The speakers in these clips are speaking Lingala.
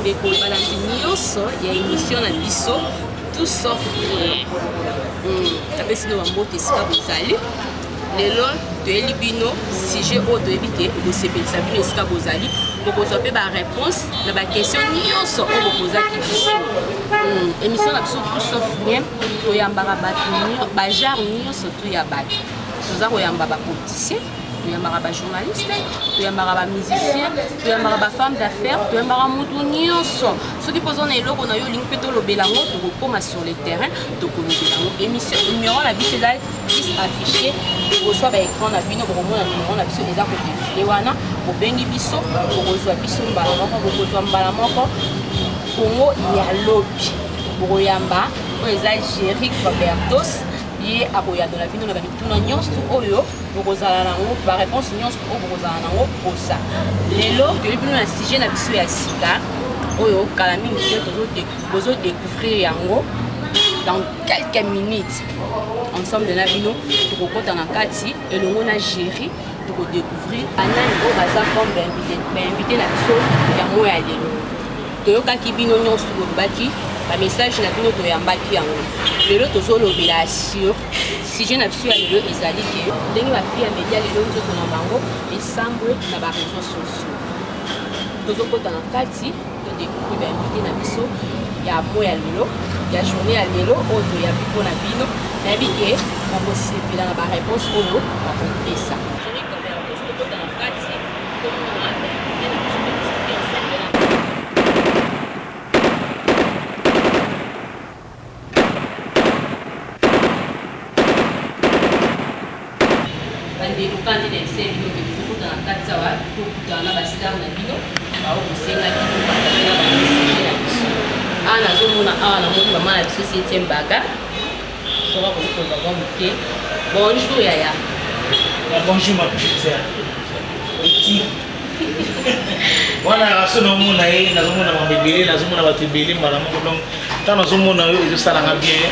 Bandeko balandi nyonso ya émission na biso Tout sauf rien. Napesi bino bambote esika bozali. Lelo toyeli bino sujet oyo toyebi ke ekosepelisa bino esika bozali, bokozwa mpe baréponse na baquestion nyonso oyo bokozaki biso. Émission na biso Tout sauf rien, toyambaka bato bagenre nyonso tu ya bato. Toza koyamba bapoliticien, toyambaka bajournaliste, toyambaka bamusicien, toyambaka bafemme d'affaires, toyambaka motu nyonso. Soki mpo oza na eloko na yo olingi mpe tolobela yango, tokokóma sur le terrain, tokolobela yango. Émission numéro na biso eza 10 affiché liboso ya baécran na bino. Bokomona numéro na biso eza kodéfiler wana. Bobengi biso, bokozwa biso mbala moko, bokozwa mbala moko Kongo ya lobi. Bokoyamba oyo eza Géri Robertos, ye akoyandola bino na bamituna nyonso oyo bokozala nango, baréponse nyonso oyo bokozala nango posa. Lelo toyebi bino na sujet na biso ya sika oyo kala mingi te bozodécouvrir yango dans quelques minutes. Ensemble na bino tokokɔta na kati elongo na Géri, tokodécouvrir banani oyo baza comme bainvité na biso yango ya lelo. Toyokaki bino nyonso bolobaki bamessage na bino, toyambaki yango. Lelo tozolobela sur sujet na biso ya lelo ezali ke ndenge bafille ya média lelo nzoto na bango esambwe na baréseau sociaux. Tozokɔta na kati, todécouvrir bainvité na biso ya mo ya lelo, ya journée ya lelo oyo toyambi mpona bino. Nayebi ke bokosepela na baréponse oyo bakopesa. Tokota na kati, tomona bainvité na biso, todiscuter ensemble na bandeko. Kandi na ese bino ke tokota na kati awa, tokutana na bastar na bino bao kosengaki topartage na bango sujet na biso. Awa nazomona, awa namoni mama na biso septième baga, soka koki koloba mwa moke. Bonjour yaya. Bonjour ma petite sœur. Eti wana raso naomona ye, nazomona mambo ebele, nazomona bato ebele mbala moko. Donc ntango nazomona yo, ezosalanga bien,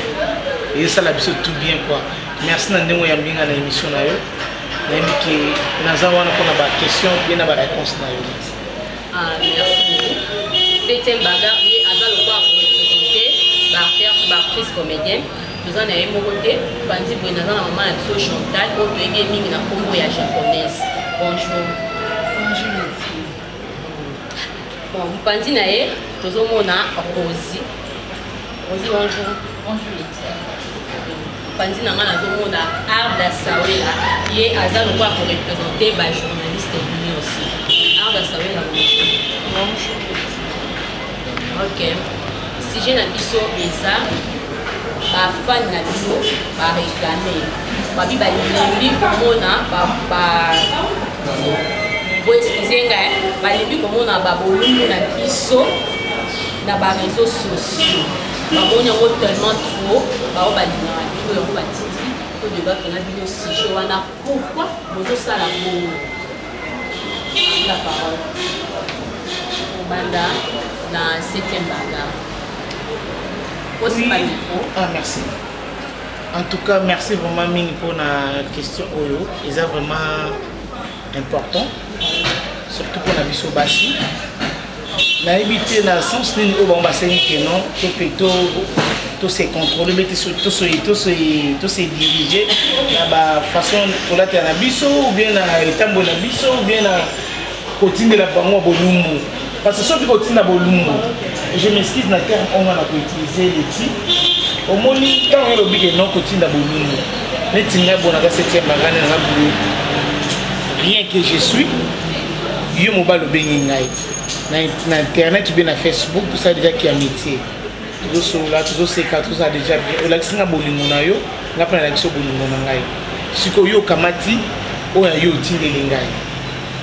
ezosala biso tout bien quoi. Merci na ndenge oyambi nga na émission na yo. Nayebi ke naza wana mpona baquestion bien na baréponse na yo. Ah, merci beaucoup. Septième bagarre, ye aza lokola koreprésente baacteur, baactrice comédienne. Toza na ye moko te, bandi boye, naza na mama na biso Chantal oyo toyebi ye mingi na nkombo ya Japonaise. Bonjour. Bonjour Leti. Bon, mopanzi na ye tozomona Rosie. Rosie, bonjour. Bonjour Leti. Mopanzi na nga nazomona Arda Sawela, ye aza lokola koreprésente bajournaliste nyonso. Arda Sawela, bonjour. Bonjour Leti. Ok, sujet na biso eza bafani na bino baréclame, babi balembi komona, bo excuse ngai, balembi komona babolumbu na biso na baréseau sociaux. Bamoni yango tellement trop. Bao balingaka bino yango batindi todébattre na bino sujet wana. Pourquoi bozosala bongo? La parole kobanda na septième bagarre, osimba micro. Ah, merci. En tout cas, merci vraiment mingi pour la question oyo. Eza vraiment important. Surtout pour la biso basi. Nayebi te na sens nini oyo bango basengi ke non, to mpe to se contrôler be te, to se diriger na bafaçon kolatela na biso ou bien na etamboli na biso ou bien na kotindela bango bolumbu. Parce que soki kotinda bolumbu, je m'excuse na terme oyo nga na koutiliser, leti omoni ntango olobi ke non, kotinda bolumbu neti ngai bo naza septième bagane, naza boye, rien que je suis yo mobali, obengi ngai na internet ou bien na Facebook, tosala déjà ki amitié, tozosolola, tozoseka, tozala déjà bien. Olakisi nga bolingo na yo, nga mpe nalakisi yo bolingo na ngai. Sikoyo yo okamati oyo ya yo, otindeli ngai,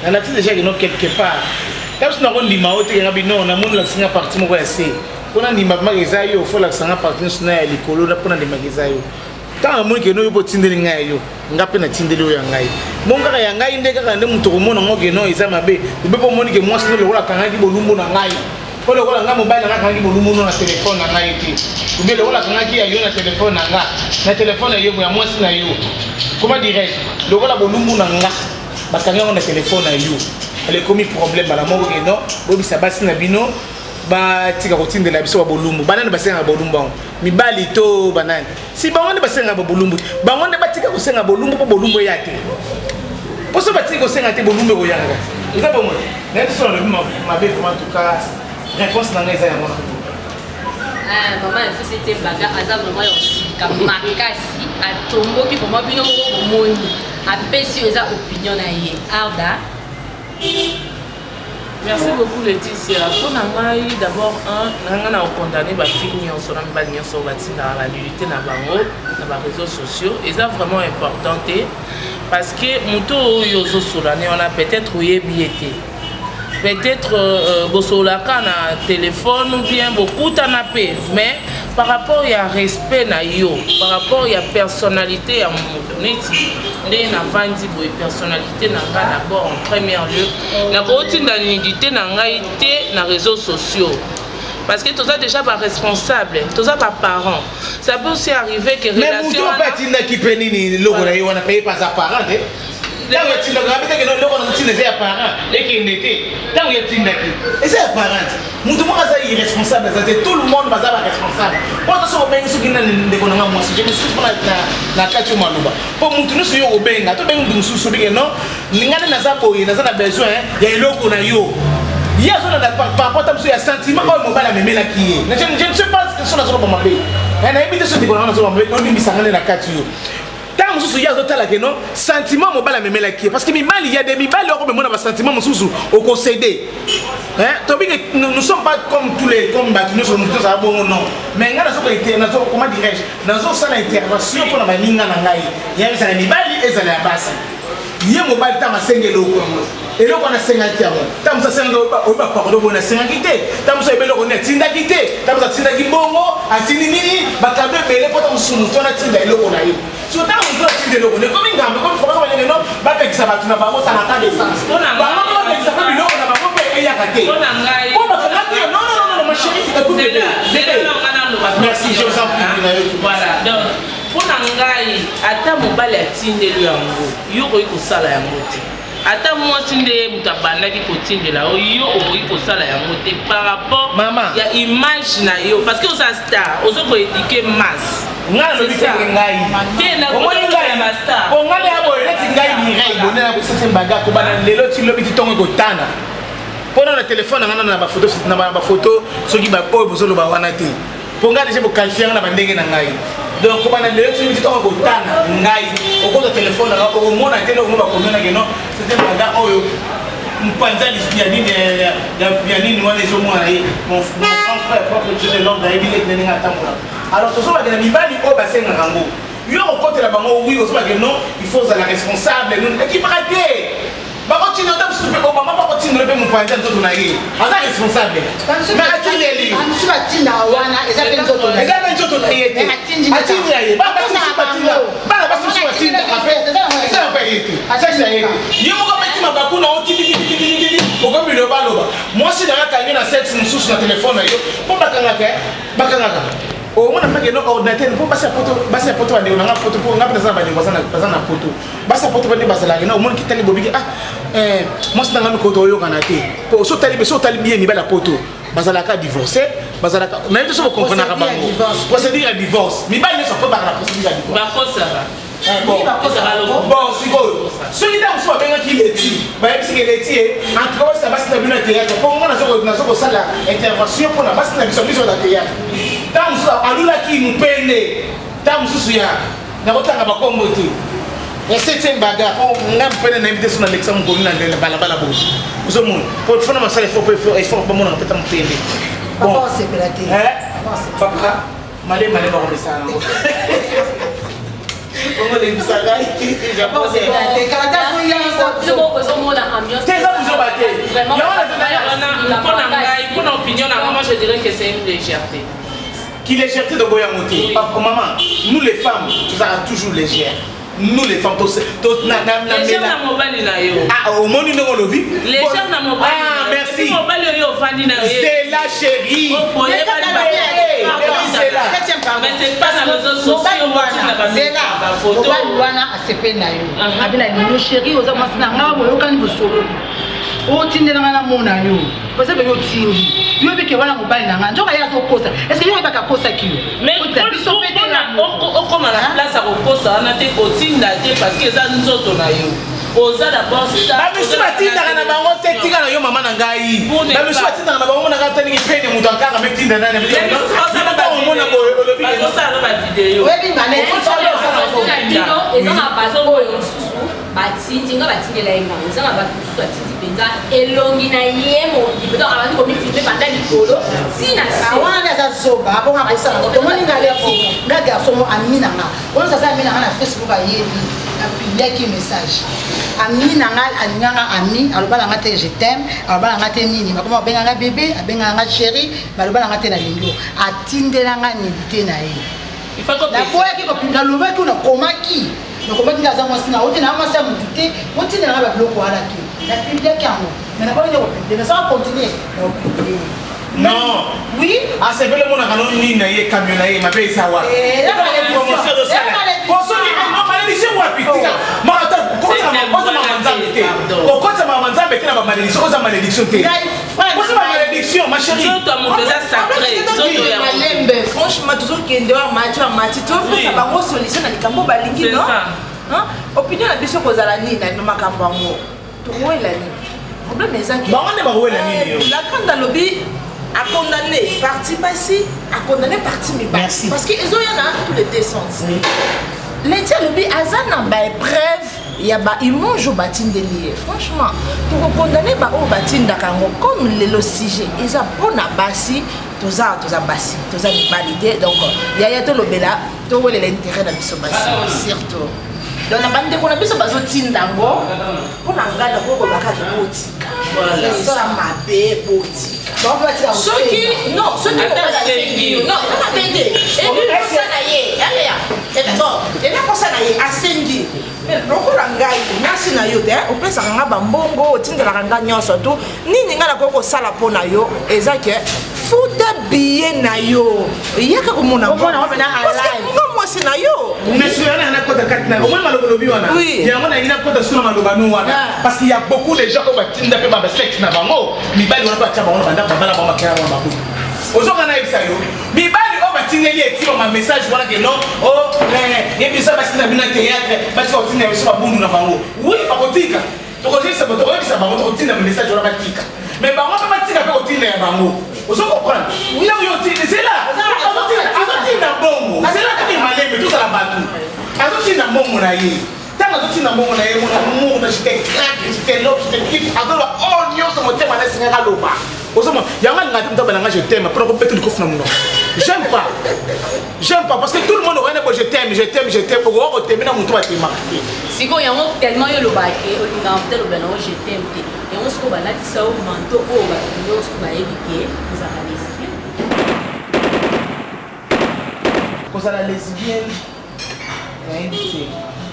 nalakisi déjà ke non, quelque part ta biso nakondima yo te. Kenga bino namoni olakisi nga partie moko ya se, mpona ndima maka eza yo, fo olakisa nga partie nyonso na ya likolo mpona ndimaka eza yo. Ntango namoni ke no, yo mpo otindeli ngai ya yo, nga mpe natindeli oyo ya ngai. Bongo kaka ya ngai nde kaka nde moto okomona ngo ke non, eza mabe. Obe mpo omoni ke mwasi no lokola akangaki bolumbu na ngai, mpo lokola ngai mobali na ngai akangaki bolumbu no na telefone na ngai te, obe lokola akangaki ya yo na telefone na nga, na telefone ya yo ya mwasi na yo, comment dirais lokola bolumbu na nga bakangi yango na telefone na yo, ale ekomi problème bala moko ke non, boyebisa basi na bino. Batika kotindela biso babolumbu. Banani basengaka bolumbu yango? Mibali to banani? Si bango nde basengaka babolumbu, bango nde batika kosenga bolumbu, mpo bolumbu eya te. Mpo so batiki kosenga te, bolumbu ekoyaka kati. Eza bongo te? Nayebi so nalobi mabe. Vraiment, en tout cas, réponse na ngai eza yango wana. Ah, mama na biso Septième Bagarre aza vraiment ya kosika makasi, atomboki vraiment. Bino moko bomoni, apesi oyo eza opinion na ye. Arda. Merci beaucoup, Laetitia. Mpo na ngai, d'abord un, na ngai na kocondamner bafille nyonso na mibali nyonso oyo batindaka banudité na bango na baréseaux sociaux. Eza vraiment important te, parce que moto oyo ozosola ne wana, peut-être oyebi ye te, peut-être bosololaka na téléphone ou bien bokutana mpe, mais par rapport ya respect na yo, par rapport ya personnalité ya moto, neti nde navandi boye, personnalité na ngai d'abord, en premier lieu, nakotinda nudité na ngai te na réseaux sociaux, parce que toza déjà baresponsable, toza baparent. Ça peut aussi arriver que Mais moto mpe atindaki mpe nini, eloko na ye wana mpe ye mpe aza parent te. Ntango yatindaka abe teke eloko na ntina eza ya parent, ekende te. Ntango yatindaki eza ya parent te. Moto moko aza irresponsable aza te, tout le monde baza baresponsable. Mpo ata soki obengi, soki nani, ndeko na nga mwasi, je m'excuse mpona na kati oyo maloba, mpo motu nyonso yo obenga, tobengi motu mosusu, obike non, nga nde naza boye, naza na besoin ya eloko na yo. Ye azolanda par rapport ata mosusu ya sentiment oyo mobali amemelaki ye. Je ne sais pas so nazoloba mabe, nayebi te so ndeko na nga nazoloba mabe, olimbisanga nde na kati yo. Ntango mosusu ye azotala ke non, sentiment mobali amemelaki ye, parce que mibali ya de mibali oko memona basentiment mosusu, okocéder. Tobi que nous ne sommes pas comme tous les, comme bato nyonso, moto nyonso aza bongo, non. Mais ngai nazo, comment dirais-je, nazosala intervention mpona baninga na ngai, ya ezala mibali, ezala ya basi. Ye mobali, ntango asenga eloko yango, eloko wana asengaki yango, ntango mosu asengaki, oyeba pardon, boye nasengaki te. Ntango mosu ayeba eloko nini atindaki te. Ntango mosu atindaki mbongo, atindi nini, bacadeau ebele, mpo ntango mosusu motu wana atinda eloko na ye. So ntango motu atinda eloko ne, ekomi ngambo, ekomi problème. Balenge no bapekisa bato na bango, ça n'a pas de sens. Bango mpe bapekisa mpe biloko na bango mpe eyaka te, po bakangaki yo. Non, non, non, ma chérie, écoute bébé, bébé, merci, je vous en prie. Voilà, donc mpo na ngai, ata mobali atindeli yango, yo okoki kosala yango te. Ata mwasi nde moto abandaki kotindela yo, yo okoki kosala yango te par rapport Mama. ya image na yo, parce que oza star, oza koéduquer masse. Ngai nalobi teke ngai omoni ngai po ngai ya boye, neti ngai Mireille bonde na Septième Bagarre, kobanda lelo ti lobi ti ntongo ekotana, mpona na telefone na ngai na bafoto, na bafoto soki oyo bozoloba wana te, mpo ngai deja boqualifier nga na bandenge na ngai. Donc kobanda lelo ti lobi ti ntongo ekotana, ngai okozwa telefone na ngai, okomona te eloko mo bakomi no Septième Bagarre oyo mpanza ya nini, ya nini wana ezomona ye. Mon grand frère propre, Dieu de l'homme, nayebi neti ndenge atambolaka. Alors tozobakela mibali oyo basengaka yango, yo okotela bango, oui, ozobake non, il faut ozala responsable, ekipaka te. Bakotinda ata mosusu mpe obama, bakotindela mpe mopanzi ya nzoto na ye, aza responsable, mais atindeli. Mosusu batindaka wana eza mpe nzoto. Eza mpe nzoto na ye te, atindi na ye. Bana basi mosusu batinda, bana basi mosusu batindaka mpe eza mpe ye te, sexe ya ye te. Ye moko abeti mabaku na yo titititititi, okomi bilobaloba. Mwasi na yo akangi na sexe mosusu na telefone na yo, mpo bakangaka, bakangaka, omona mpeke no ordinateur, mpo basi ya poto, basi ya poto, bandeko nanga poto, mpo nga mpe naza na bandeko baza na poto, basi ya poto bande bazalaka na omoni kitali bobiki, ah, mwasi nanga mikolo toyokana te, po so otali, so otali bien, mibali ya poto bazalaka divorce, bazalaka, nayebi te so bokomprenaka bango, procédure ya divorce. Mibali nyonso po baka na procédure ya divorce. Bakosaka. Bon, sikoyo soki ntango mosusu babengaki Leti, bayebisiki Leti ye, en tout cas basisa basi na bino ya théâtre, mpo nga nazo kosala intervention mpona basi na biso, biso ya théâtre. Ntango mosusu alulaki mopende, ntango mosusu ya nakotanga bakombo te ya Septième Bagarre, mpo nga mpene nayebi te so nalekisa mokoli na ndele balabala boye, ozomona po fona masala effort bamonaka mpeta mopende. Bon, papa male male bakomesana nango bongo, lembisa ngai. Ozomona ambiance. Te, eza buzoba te. Mpona ngai, mpona opinion na nga, moi je dirais que c'est une légèreté. Qui légèreté de boyango te. Maman, nous les femmes, tozalaka toujours légère, nous les femmes. Légère na mobali na yo. Ah, omoni ndenge olobi. Légère na mobali. Ah, merci. Mobali oyo ofandi na ye. C'est la chérie. Mais c'est pas na réseaux sociaux. Mobali wana asepeli na yo, abi na lino chéri, oza mwasi na nga, boyokani, bosolo. Otindela nga namona yo, parce que yo otindi, yo oyebike wana mobali na nga, nzoka ye azokosa. Est ce que yo oyebaka akosaki yo? Mais biso mpe te. Okóma na place ya kokosa wana te, kotinda te, parce que eza nzoto na yo, oza d'abord. Bamisu batindaka na bango te, tika na yo, mama na ngai. Bamisu batindaka na bango, mona kaka talingi pene moto akanga metinda nani omona boye, olobi. Bazosala na bavideo. Oyebi nga bino, eza na bato oyo mosusu batindi nga, batindela ye ngango. Eza na bato mosusu batindi mpenza elongi na ye mobimba, donc abandi komifilmer banda likolo ntina. Wana nde aza zoba, abonga kosala. Tomoni nga leki nga garçon mo ami na nga wana, aza ami na nga na Facebook, ayebi napubliaki message. Ami na nga alinganga, ami aloba na nga te "je t'aime", aloba na nga te nini. Bakoma babenga nga bébé, abengaka nga chéri, baloba na nga te nalingi yo. Atindela nga nudité na ye, naboyaki, nalobaki, nakomaki nga aza mwasi na ote na mwasi ya motu te, otindela nga babiloko wana te. Napubliaki yango, mais naboyi nde kopublier, mais saka continue na kopublier. Non. Oui. Asepele omonaka no nini na ye, camion na ye mabe eza wapi? Malédiction wapi? Tika oza mama Nzambe te, okotisa mama Nzambe te na bamalédiction. Oza malédiction te, oza bamalédiction, ma chérie. Nzoto ya moto eza sacré, nzoto ya Malembe, franchement, tozokende wa mati wa mati, topesa bango solution na likambo balingi. Non, opinion na biso kozala nini na makambo yango? Tokowela nini? Problème eza ke Bango nde bakowela nini yo? La grande alobi acondamné parti basi, acondamné parti mibali, parce que ezoya na tous les deux sens. Leti alobi aza na baépreuve ya baimage oyo batindeli ye. Franchement, tokokondamner baoyo batindaka yango. Comme lelo sujet eza mpona basi, toza basi, toza mibali te. Donc yaya, tolobela, towelela intérêt na biso basi surtout. Donc na bandeko na biso bazotinda yango, mpona ngai nakokoba kaka botika, eza mabe, botika. Soki non, soki non, eza mabe te. Ebi na ye yaleya, bon, eza posa na ye, asengi. Lokola ngai mwasi na yo te, opesaka nga bambongo, otindelaka nga nyonso tu nini ngai nakoki kosala mpo na yo, eza ke futa billet na yo, yaka komona nga mwasi na yo. Mais wana nakota kati na omoni maloba lobi wana, yango nalingi nakota su na maloba no wana, parce qu'il y a beaucoup de gens oyo batinda mpe basexe na bango. Mibali wana mpe batia bango na bandako, babala bango, bakela bango bakuta. Ozoka nayebisa yo, mibali oyo batindeli etima ma message wana ke non, o yebisa basi na bino ya théâtre, basi bakotinda biso babundu na bango. Oui, bakotika, tokoyebisa bango, tokotinda message wana, batika. Mais bango mpe batika mpe kotinda ya bango. Ozo comprendre? Ntango yo otinda, zela, azotinda mbongo, zela kaka malembe, tozala bato. Azotinda mbongo na ye, ntango azotinda mbongo na ye, mon amour, je te craque, je te love, je te kiffe, azoloba o nyonso motema na esengaka aloba. Ozomona yango, alingaka te moto abalanga "je t'aime" mpona kobeta likofi na monoko. J'aime pas, j'aime pas, parce que tout le monde okoyana bo "je t'aime, je t'aime, je t'aime". Okoka koteme na motu batemaka te. Sikoyo yango, tellement yo olobake olingaka moto aloba nango "je t'aime" te, yango sikoyo balatisa yo manteau oyo bato nyonso bayebi ke ozalaka lesbienne. Kozala lesbienne, nayebi te,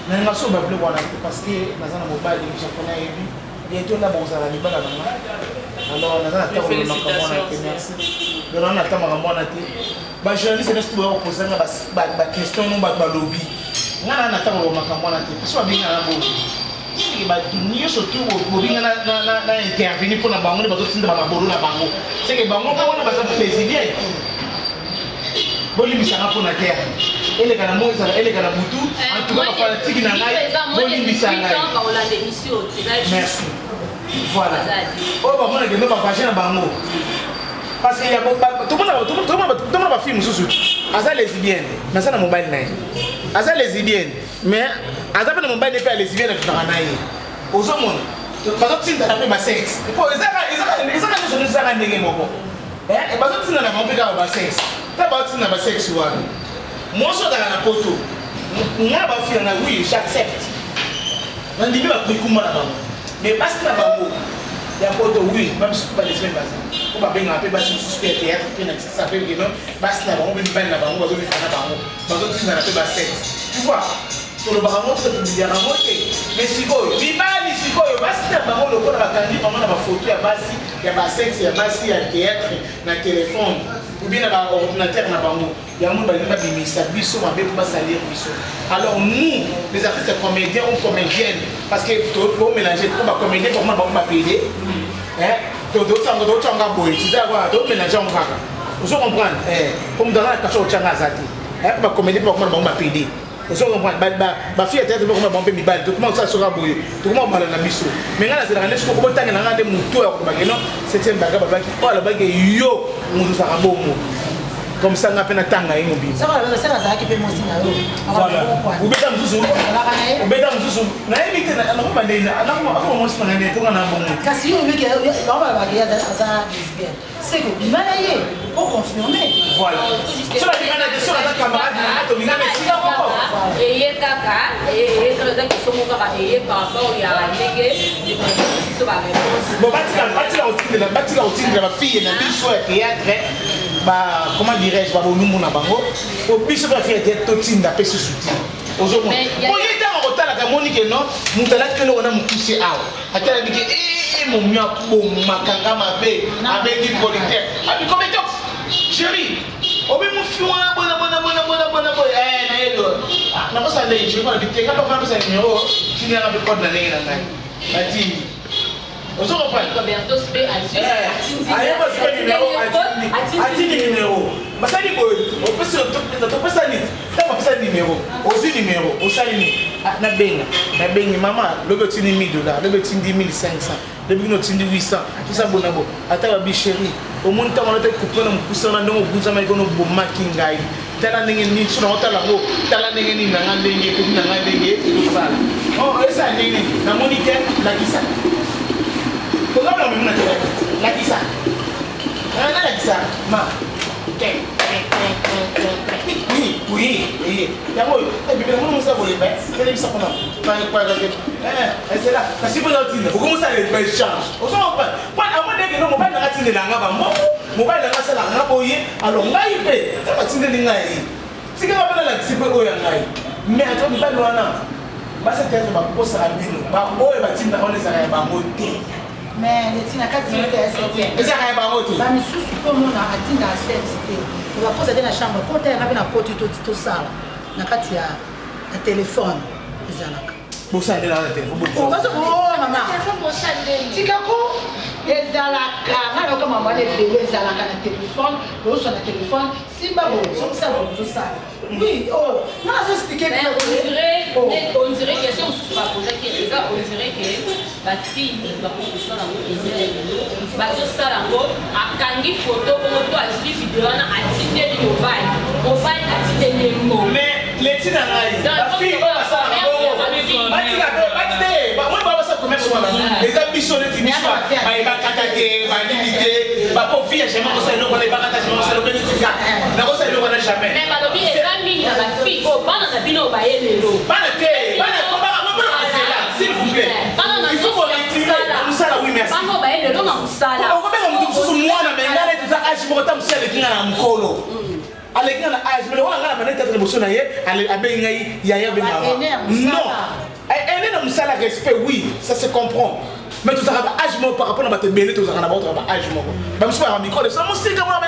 nalinga so babiloko wana te, parce que naza na mobali japonais, ayebi bientôt nda bokozala libala na nga. Alors naza na ntango makambo wana te. Merci. Donc naza na ntango makambo wana te. Bajournaliste nyonso boya kopozanga baquestion no, bato balobi nga na na ntango makambo wana te, parce babenga na bobi soki bato nyonso tu bobinga na intervenir mpona bango nde bazotinda bamabolo na bango, seke bango mpe wana baza lesbienne. Bolimbisanga mpona terre eleka na moi, ezala eleka na butu. En tout cas, bafanatiki na ngai, bolimbisa ngai. Merci. Voilà, oyo bamonaka ndo bavagin na bango, parce que tomona bafille mosusu aza lesbienne, mais aza na mobali na ye. Aza lesbienne, mais aza mpe na mobali mpe ya lesbienne, afifaka na ye. Ozomona bazotindana mpe basexe, po ezaka nyonso ezaka ndenge moko, bazotindana bango mpe kaka basexe. Ta bazotinda basexe wana, mwasi azalaka na poto, nga bafille na, oui, j'accepte, nandimi baprikuma na bango, mais basi na bango ya poto, oui, bamisusu balesbienne baza po babengaka mpe basi mosusu mpe ya théâtre mpe na kisasa mpe keno basi na bango mpe mibali na bango bazovivre na bango, bazotindana mpe basexe. Tu vois, tolobaka yango te, topubliaka yango te. Mais sikoyo mibali, sikoyo basi na bango, lokola bakangi bango na bafoto ya basi ya basexe ya basi ya théâtre na téléphone ou bien na baordinateur na bango, yango balingi babimisa biso mabe mpo basalir biso. Alors nous, les artistes comédiens ou comédiennes, parce que tomélange po bacomédien, tokoma bango bapede. Totyanga totyanga boye, tiza kaka, tomélange yango kaka, ozo comprendre? Po moto aza na kasho otyanga aza te. Bacomédie mpe bakoma na bango bapédé, ozo comprendre? Bafille ya théâtre bakoma bango mpe mibali. Tokoma kosala soka boye, tokoma kobala na biso. Mais ngai nazelaka nde soko botangela ngai nde moto ya koloba keno septième baga balobaki oyo alobaki yo moto ozalaka bongo comme ça, nga mpe natanga ye mobimba. Azalaki mpe mwasi na yo. Obeta mosusu, obeta mosusu, nayebi te nakoma ndenge akoma mwasi na ngai nde mponga na bongo. Kasi yo olobiki babalobaki aza lesbienne, c'est que bima na ye oconfirme. Voilà, so nabima na te, so naza camarade na nga, tolingana esika moko. Eye kaka, eye kaka, eza question moko kaka eye par rapport ya ndenge biso baréponse. Bon, batika kotindela, batika kotindela bafille na biso ya théâtre ba, comment dirais-je, babonumbu na bango, po biso mpe bafille ya théâtre totinda mpe susu te. Ozomona oye ntango kotalaka, moni ke non, moto alati eloko na mokuse awa, atalaki ke momi abomakanga mabe, abengi producteur, abi kobe tox chéri, obi mofi wana bona bona bona bona bona boye nayebi nakosala ndenge chéri mpona bitenga mpe napesa numéro, tindinanga mpe code na ndenge na ngai batindi. Ozo comprendre? Ayeba sika numéro, atindi numéro, basali boye, opesi, topesa nini? Ntango apesa numéro, ozwi numéro, osali nini? Nabenga, nabengi mama, lobi otindi 1000 dollar, lobi otindi 1500, lobi kino otindi 800, tosa bona bo. Ata babi chéri, omoni ntango wana te, coupe na mokuse wana, ndenge ogunzamaki kono, obomaki ngai. Tala ndenge nini so naotala yango, tala ndenge nini nanga, ndenge ekoki na ngai, ndenge ezosala, esala ndenge nini, namoni te. Lakisa kozabela memuna te, lakisa, nalakisa ma oui oui, yango oyo ebibela mona mosala kolemba, elebisa mpona ezela. Kasi mpo otinda, okomosala baéchange, ozocomprendre? Amoi ndenge no mobali nanga atindelanga bambongo, mobali nanga asalaka nga boye, alors ngai mpe ntango atindeli ngai, tikanga mpe nalakisi mpe oyo ya ngai. Mais ata mibali wana basi théâtre bakosaka bino, baoyo batindaka wana ezalaka ya bango te. Mais neti na kati ya septième, ezalaka ya bango te. Bamisusu mpo mona atinda sexe te, bakosa te na chambre, kota yanga mpe na koti, tosala na kati ya telefone, ezalaka. Bosala nde na telefone? Mama, tikako, ezalaka. Nga nayoka mama wana ebele, ezalaka na telefone, bozoswa na telefone, simba boye, sokisa boye, bozosala. Oui, oh, nga nazo expliquer. On dirait question mosusu baposaki eza, on dirait que bafille mingi bakoki kosala yango, eza ya lelo bazosala yango, akangi foto bongo to azwi video wana, atindeli mobali, mobali atindeli ye mbongo. Mais leti na ngai, bafille oyo basalaka bongo, batika te. Moi basala commerce wana, eza biso neti biso bayebakata te, banini te, bapo fille ya jamais kosala eloko wana, ebakata jamais kosala eloko neti nga nakosala eloko wana jamais. Mais balobi eza mingi na bafille oyo bana na bino oyo baye lelo. Bana te, bana bana, s'il vous plaît, il faut koretirer mosala. Oui, merci. Bana oyo baye lelo na mosala. Okobenga moto mosusu mwana, mais ngai neti toza âge moko, ta mosusu aleki nga na mokolo, aleki nga na âge, mais lokola ngai na banda théâtre liboso na ye, abengi ngai yaya, abengi mama. Non, aîné na mosala, respect, oui, ça se comprend, mais tozalaka ba âge moko par rapport na bato ebele, tozalaka na bango, tozalaka ba âge moko. Bamisusu baka mikolo so mosika, mona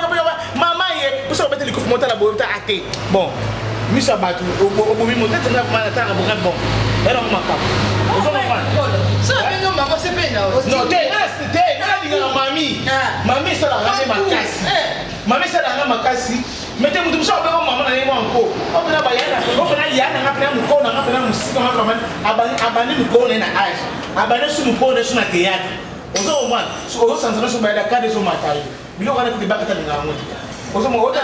mama ye poso babete likofi, motala boye ta ate. Bon, miso ya bato obomi moto ete nga natanga bonga. Bon, yango makambo. Non te, te, nga nalingaka mami. Mami esalaka nde makasi, mami esalaka makasi, mais te, moto mosusu abenga mama na ye mwa nko opena opena ya nanga mpena mokolo nanga mpena mosika nga, abandi mokolo na ye na âge, abandi su mokolo na ye su na théâtre, ozo comprendre? Ozosanza nyonso bayada kade, ezomata ye biloko wana kutu ebakata linga yango te. Ozomona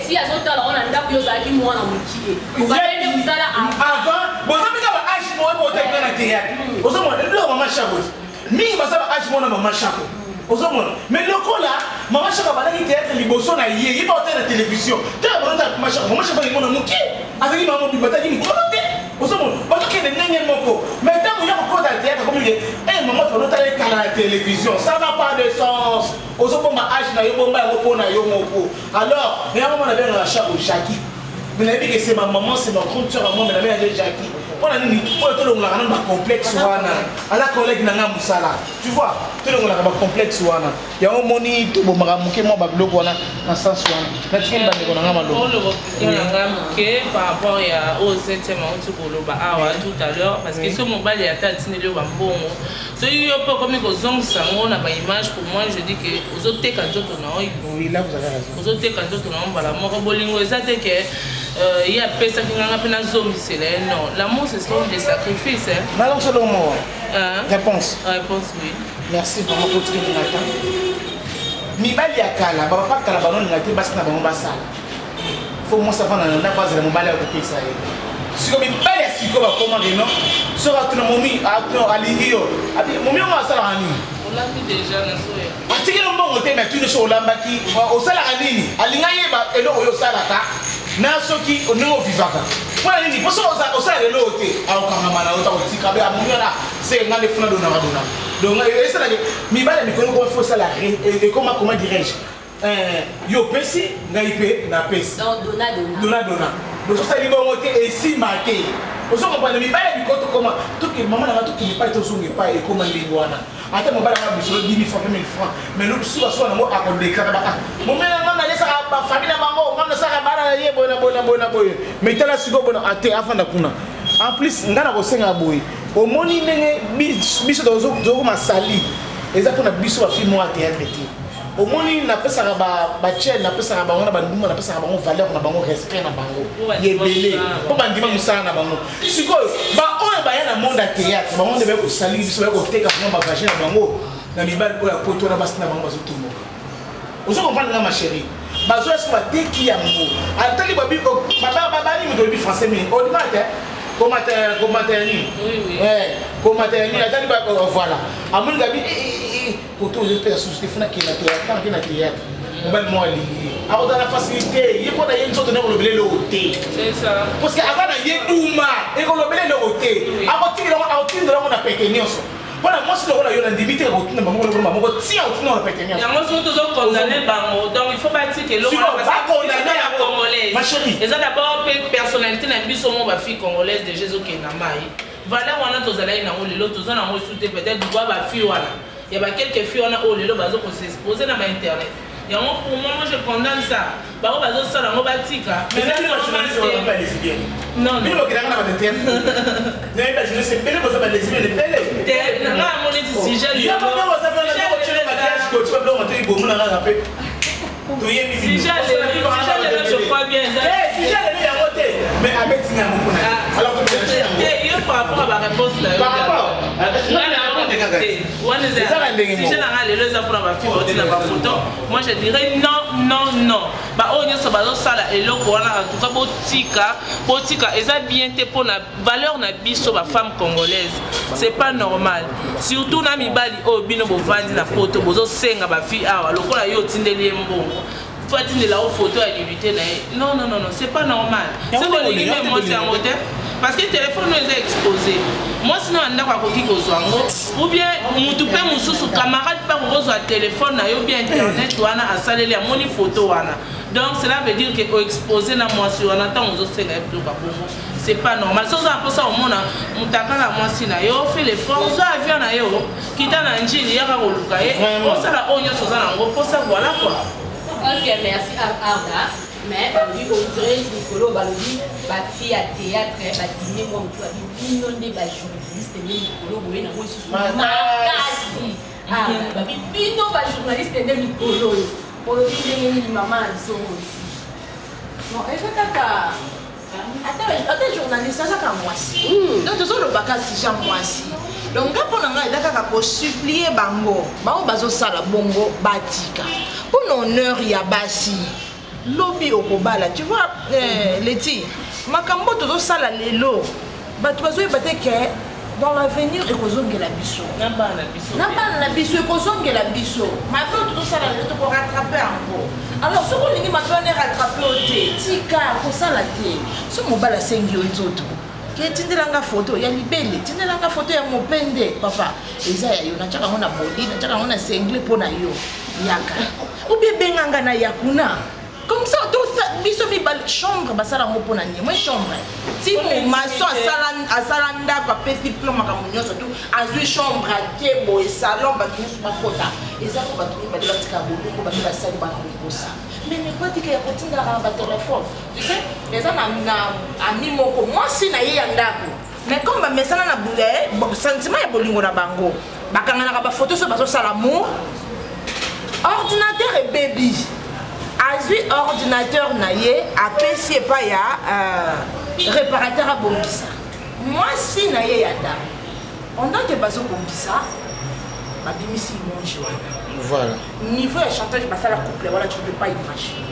ti azotala ngo na ndako, yo ozalaki mwana mokie, obandeli mosala. Avant boza mpeka ba âge moko botekna na théâtre, ozomona eloko mama Shako mingi baza ba âge mona mama Shako, ozomona? Mais lokola mama Shako abandaki théâtre liboso na ye, ye ba otala na télévision, tala banota mama Shako, mama Shako alingi mona mokie, azalaki mama mobimba, ataki mikolo te, ozomona? Bazokende ndenge moko. Mais ntango ya kokota théâtre, komi ke e mama tolotala ekala na télévision, ça n'a pas de sens. Ozobomba âge na yo, bomba yango mpo na yo moko. Alors mais yango mona bengaka Shako Jackie, mais nayebi ke c'est ma maman, c'est ma grande sœur à moi, mais nabengaka Jackie. Mpo na nini? Oyo tolongolaka nano bacomplexe wana, aza collègue na ngai mosala, tu vois, tolongolaka bacomplexe wana. Yango omoni tobomaka moke mwa babiloko wana na sens wana. Natikeli bandeko na ngai maloba. Oloba na ngai moke par rapport ya oyo septième auti koloba awa tout à l'heure, parce que so mobali ata atindeli yo bambongo, soki yo mpe okomi kozongisa yango na baimage, pour moi je dis que ozoteka nzoto na yo. Oui, là vous avez raison. Ozoteka nzoto na yo mbala moko. Bolingo eza te ke ye apesaki nganga mpe nazongisela ye. Non, l'amour, ce sont des sacrifices, hein. Nalongo solo moko. Hein? Réponse. Réponse, oui. Merci vraiment kotikeli nga ta. Mibali ya kala, bapapa kala, banoninga te basi na bango basala. Fo mwasi afanda na ndako, azala mobali akopesa ye. Siko mibali ya sikoyo bakoma reno, soki atuna momi, atuna alingi yo, abi momi yango asalaka nini? Olambi déjà, nazoya. Atikeli mbongo te, me atuni so olambaki, osalaka nini. Alinga yeba eloko oyo osalaka na soki ndenge ovivaka. Mpona nini? Mpo soki osalaka eloko te, akokangama na yo, takotika be amomi wana se nga nde funa donaka donaka. Donc esalaki mibali ya mikolo koma fo osala ekoma, comment dirais-je, yo opesi, ngai mpe napesi. Donc dona dona. Dona dona. Bozosali bongo te, esimba te. Ozo comprendre? Mibali ya mikolo tokoma toke mama nanga, tokende epai, tozonga epai, ekoma ndenge wana. Ata mobali anga bisolo 10 000 francs, 20 000 francs, mais lobi suka nango akodéclarer baka momena nga nalesaka bafamille na bango, nga nasalaka bana na ye boye na boye na boye na boye. Mais tala sikoyo bona ate afanda kuna. En plus nga na kosenga boye, omoni ndenge biso tozokoma sali, eza mpona biso bafilme moko ya théâtre te. Omoni, napesaka bachel, napesaka bango na bandumba, napesaka bango valeur na bango, respect na bango ebele, mpo bandima mosala na bango. Sikoyo baoyo baya na monde ya théâtre, bango nde baya kosaliki biso, baya koteka vraimen bavagin na bango na mibali oyo ya poto wana. Basi na bango bazotomboka. Ozo comprendre nga, ma chérie? Bazoya soki bateki yango, atali bani moto oyebi français mingi, odima te komata komata ya nini, komata ya nini, atali voilà, amoni gabi koto ozopesa susu te. Funa kenda théâtre, tanga kenda théâtre, mobali moko alingi ye, akozala na facilité ye mpo na ye nzoto nde ekolobela eloko te, parce que aza na ye duma, ekolobela eloko te. Akotindela yango na pete nyonso. Mpona mwasi lokola yo, na ndimi te kotinda bango lokola moko tia otinda na pete nyonso. Yango soki tozocondamner bango, donc il faut batika eloko. Bakondamner yango. Congolaise. Ma chérie. Eza d'abord mpe personnalité na biso mo bafille congolaise déjà ezokenda mai. Valeur wana tozalaki nango, lelo toza nango esu te. Peut-être droit bafille wana ya baquelques filles wana oyo lelo bazo kos'exposer na bainternet yango, pour moi, moi je condamne ça. Bango bazosala yango, batika. Non. Bino bokendanga na bato nayebi, bajournaliste ebele boza balesbienne ebele. Nga amoni ti sujet. Maquillage, kotia biloko te, bomona kaka mpe toyebi. Sujet lelo, je crois bien. Sujet lelo yango te, mais abetinga yango mpona alors. Te, yo par rapport à baréponse na yo. Par rapport. Wana sujet na nga lelo eza mpona bafille baotina bafoto. Moi je dirais non, non, non. Baoyo nyonso bazosala eloko wana, en tout cas botika, botika, eza bien te mpona valeur na biso bafemme congolaise. C'est pas normal, surtout na mibali oyo bino bovandi na poto, bozosenga bafille awa lokola yo otindeli ye mbongo, fo atindela yo photo ya nudité na ye. Non, non, non, non, c'est pas normal. Soki olingi mpe mwasi yango te, parce que téléphone oyo eza exposé, mwasi no ya ndako akoki kozwa yango, ou bien mutu mpe mosusu, camarade mpe akokozwa téléphone na yo, bien internet wana asaleli, amoni photo wana. Donc cela veut dire que oexpose na mwasi wana ntango ozosenga ye biloko ya bongo. C'est pas normal. Soki oza na mposa omona moto akaka mwasi na yo, fait l'effort, ozwa avion na yo, kita na Njili, yaka koluka ye, osala oyo nyonso oza nango mposa. Voilà quoi. Ok, merci Arda. Mais balobi, on dirait mikolo balobi bafille ya théâtre badime mwa motu, babi bino nde bajournaliste nde mikolo boye nango lisusu makasi. Babi bino bajournaliste nde mikolo oyo. Olobi ndenge nini, mama na biso osi? Non, eza kaka ata journaliste aza kaka mwasi. Donc tozolobaka sujet mwasi. Donc nga, mpo na ngai, eza kaka kosupplier bango, bango bazosala bongo, batika mpo na honneur ya basi. Lobi okobala, tu vois, leti makambo tozosala lelo, bato bazoyeba te ke dans l'avenir ekozongela biso. Na bana biso. Na bana na biso ekozongela biso. Mabe oyo tozosala lelo, tokorattraper yango. Alors soki olingi mabe wana erattraper yo te, tika kosala te. So mobali asengi yo nzoto ke tindelanga foto ya libele, tindelanga foto ya mopende, papa, eza ya yo, natiaka yango na body, natiaka yango na singlet mpo na yo, yaka, ou bien benganga na ya kuna. Comme ça to biso mibale chambre basala yango mpo na nini? Moi chambre ti maçon asala asala ndako apesi plan makambo nyonso tu azwi chambre atie boye salon bato nyonso bakota eza mpo bato mibale batika bolongo bato basali bana kokosa mais nepatika ya kotindaka na batelefone tu sais eza na ami moko mwasi na ye ya ndako mais comme bamesana na eh, sentiment ya bolingo na bango bakanganaka bafoto soki bazosala amour ordinateur ebebi azwi ordinateur na ye apesi epai ya euh, réparateur abongisa mwasi na ye ya ndako pendant ke bazobongisa babimisi monge wana voilà niveau ya chantage basala couple wana tu ne peux pas imaginer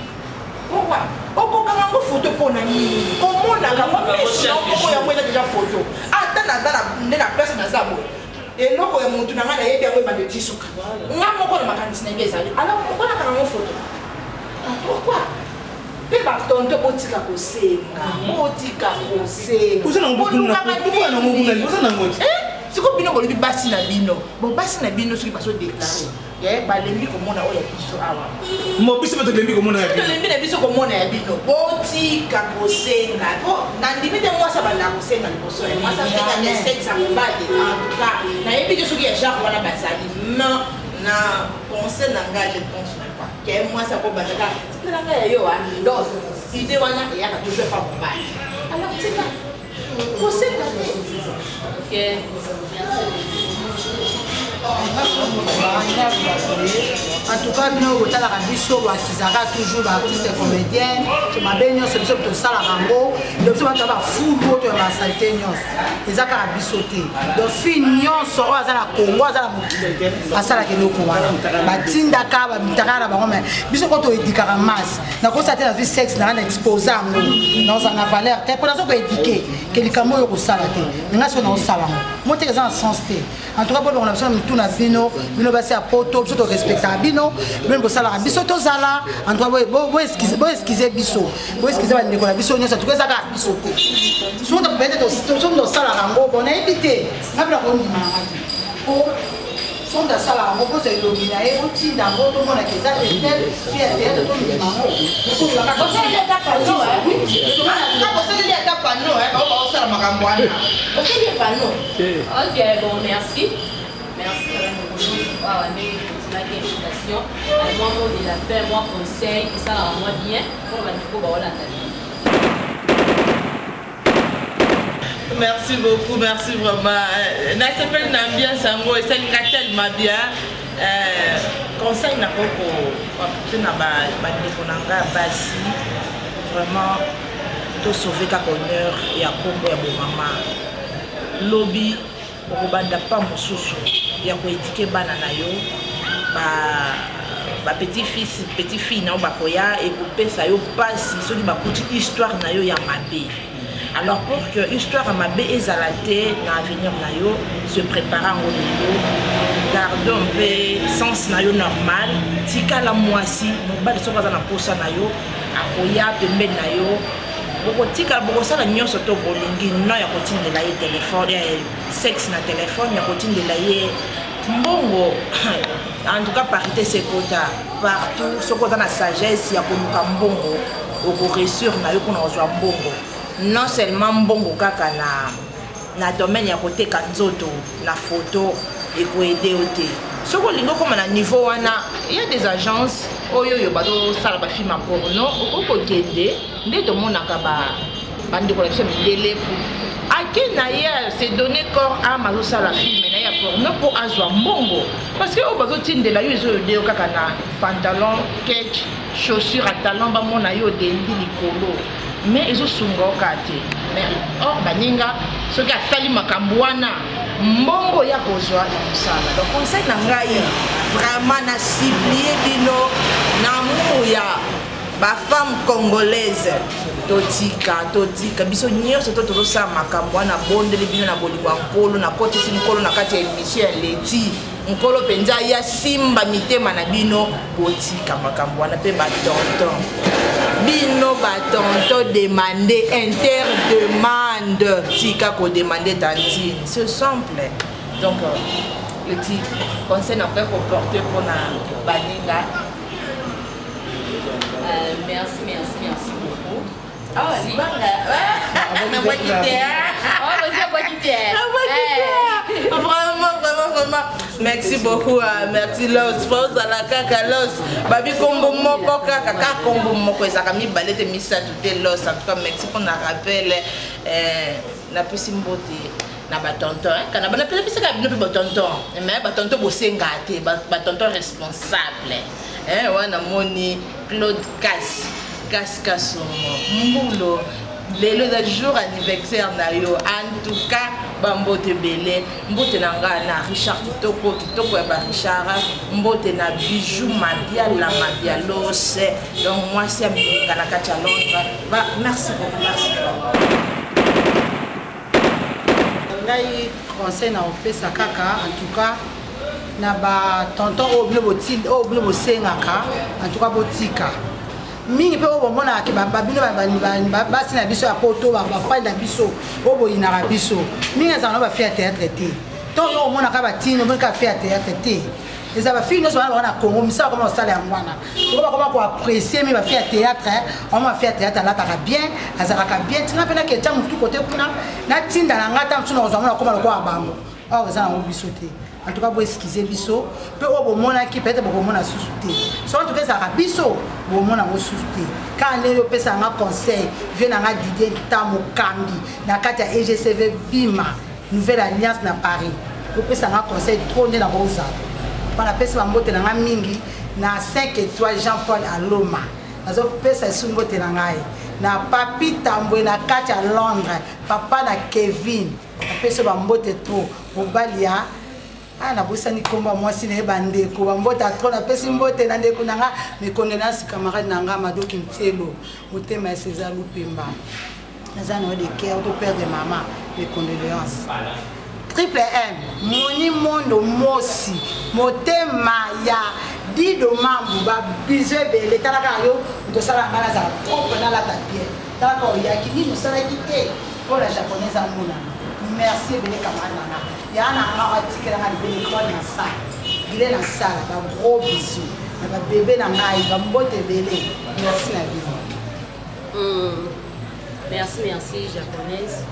Pourquoi okokanga yango foto mpo na nini omonaka moko yango eza deja foto ata naza nde na place naza boye eloko ya motu na ngai nayebi yango ebanda eti suka nga moko na makanisi na ngai ezali alors pourquoi nakanga yango foto ah, pourquoi mpe batonto botika kosenga botika kosenga sikoyo bino bolobi basi na bino bo basi na bino soki bazodeklare Eh, balembi komona oyo ya biso awa. Mo biso pe tolembi komona ya bino. Tolembi na biso komona ya bino. Botika kosenga. Po nandimi te mwasi abanda kosenga liboso ya mwasi asenga nde sexe ya mobali. En tout cas, nayebi te soki ya genre wana bazali. Mais na pensée na ngai je ne pense même pas. Ke mwasi akobanda kaka tikela ngai ya yo ah. Donc idée wana eyaka toujours epa mobali. Alors tika kosenga te. Ok, merci. En tout cas bino botalaka biso bakizaka toujours baartiste comédienne mabe nyonso biso tosalaka yango donc biso bato ya bafulu oyo toya basalite nyonso eza kaka biso te donc fille nyonso oyo aza na congo aza na mokili asalaka eloko wana batindaka bamitaka na bango mai biso ko toedikaka masse nakosa te nazwi sexe nanga na expose yango nazala na valeur te mpo nazo koedike ke likambo oyo kosala te me ngai soki naosala yango moteka eza na sens te. En tout cas bolongola biso na mitu na bino, bino basi ya poto, biso torespectaka bino, bino bosalaka biso tozala. En tout cas boexcuse biso, boexcuse bandeko na biso nyonso, en tout cas eza kaka biso te. Soki peut-être soki tosalaka yango, bon nayebi te, ngai mpe nakondima na ngai te. Po soki moto asalaka yango kozwa elongi na ye otinda yango tomonaka eza etel fi ya théâtre tondima yango. Osaleli ata panneau, bao baosala makambo wana. Osali panneau. Ok, bon, merci. Merci à la awa ndenge totimaki invitation. Mwa mot de la fin, mwa conseil, esalaka mwa bien mpona bandeko baolanda bino. Merci beaucoup, merci vraiment. Nasepeli na ambiance yango esali nga tellement bien. Euh, conseil nakoki koapporte na bandeko na nga ya basi vraiment tosauve kaka honneur ya nkombo ya bomama. Lobi okobanda pas mosusu ya ko eduquer bana na yo ba ba petit fils petit fille na yo bakoya ekopesa yo pasi soki bakuti histoire na yo ya mabe. Alors pour que histoire ya mabe ezala te na avenir na yo, se preparer yango lelo, gardons mpe sens na yo normal, tikala mwasi, mobali soki aza na posa na yo akoya pembeni na yo. Bokotikala bokosala nyonso to bolingi non ya kotindela ye telephone ya sexe na telephone ya kotindela ye mbongo en tout cas parité sekota partout soki oza na sagesse ya koluka mbongo okoresure na yo mpona kozwa mbongo non seulement mbongo kaka na na domaine ya koteka nzoto na photo ekoede yo te soki olingi okoma na niveau wana ya des agences oyo oyo bazosala bafilme ya porno okoki kokende nde tomonaka bandeko na biso mindele ake na ye se donner corps ame azosala filme na ye ya porno mpo azwa mbongo parce que oyo bazotindela yo ezoyode yo kaka na pantalon ketch chaussure ya talon bamona yo odendi likolo mais ezosunga yo kaka te mais or baninga soki asali makambo wana mbongo ya kozwa ya mosala. Donc conseil na ngai vraiment na supplie bino na amour ya ba femme congolaise totika totika biso nyonso to tozosala makambo wana bondeli bino na bolingo ya nkolo nakotisi nkolo na kati ya emission ya leti nkolo mpenza ya simba mitema na bino botika makambo wana mpe batonton bino batonton demande interdemande tika kodemande tantine c'est simple donc leti conseil nakoki koporte mpona baninga. Merci, merci, merci beaucoup. Ah, libanga. Nabwaki te. Oh, vas-y, abwaki te. Nabwaki te. Vraiment, vraiment, vraiment. Merci beaucoup, merci Los. Faut ozala kaka Los. Babi kombo moko kaka, kaka kombo moko ezalaka mibale te misato te Los. En tout cas, merci mpona rappel. Napesi mbote na batonton kana banapepisaka bino mpe batonton, mais batonton bosengaka te, batonton responsable wana. Moni Claude Kas Kas Kasongo Mbulo, lelo eza jour anniversaire na yo. En tout cas, bambote ebele. Mbote na nga na Richard Kitoko, kitoko ya baRichard. Mbote na Bijou Mabiala Mabialos, donc mwasi ya milinga na kati ya Londres. Ba, merci beaucoup, merci. Ngai conseil na kopesa kaka, en tout cas na batonton oyo bino oyo bino bosengaka, en tout cas botika mingi mpe oyo bomonaka babino basi na biso ya poto, bafandi na biso oyo boyinaka biso mingi, ezala na bafille ya théâtre te. Ntongo yo omonaka batini, omoni kaka fille ya théâtre te. Eza bafille nyonso wana bango na Congo, misala bakoma kosala yango wana, oko bakoma koapprécier mi bafille ya théâtre. Oma bafille ya théâtre alataka bien, azalaka bien. Tinga mpe naketya motu kote kuna, natinda na nga ta mosu na kozwa ngo, nakoma lokola bango. Awa eza nango biso te. En tout cas, boexcuser biso mpe oyo bomonaki, peut-être bokomona susu te. So en tout cas ezalaka biso, bomona yango susu te. Kaka ndenge opesa nga conseil, vieux na nga Didier Nta Mokambi na kati ya EGCV Bima Nouvelle Alliance na Paris, opesa nga conseil trop nde nakozala mpo napesi bambote na nga mingi na 5 étoile Jean Paul Aloma. Nazopesa esu mbote na ngai na Papi Tambwe na kati ya Londres, papa na Kevin. Napesi bambote trop, mobali ya nabosani nkombo ya mwasi na ye. Bandeko, bambote trop. Napesi mbote na ndeko na nga, mes condoléances, camarade na nga Madoki Ntielo, motema ya César Lupemba, naza na yo de cœur. To perdre mama, mes condoléances. Triple M Moni Mondo Mosi, motema ya Dido Mambu, babizu ebele. Tala kaka yo moto osala nga nazala propre, nalata bien. Talaka oyaki nini osalaki te mpo na japonaise amonana. Merci ebele, camarade na nga, ya na nga atikelanga libele étoile na sala gile na sala. Bagros bisou na babebe na ngai, bambote ebele. Merci na bino. Merci, merci, japonaise.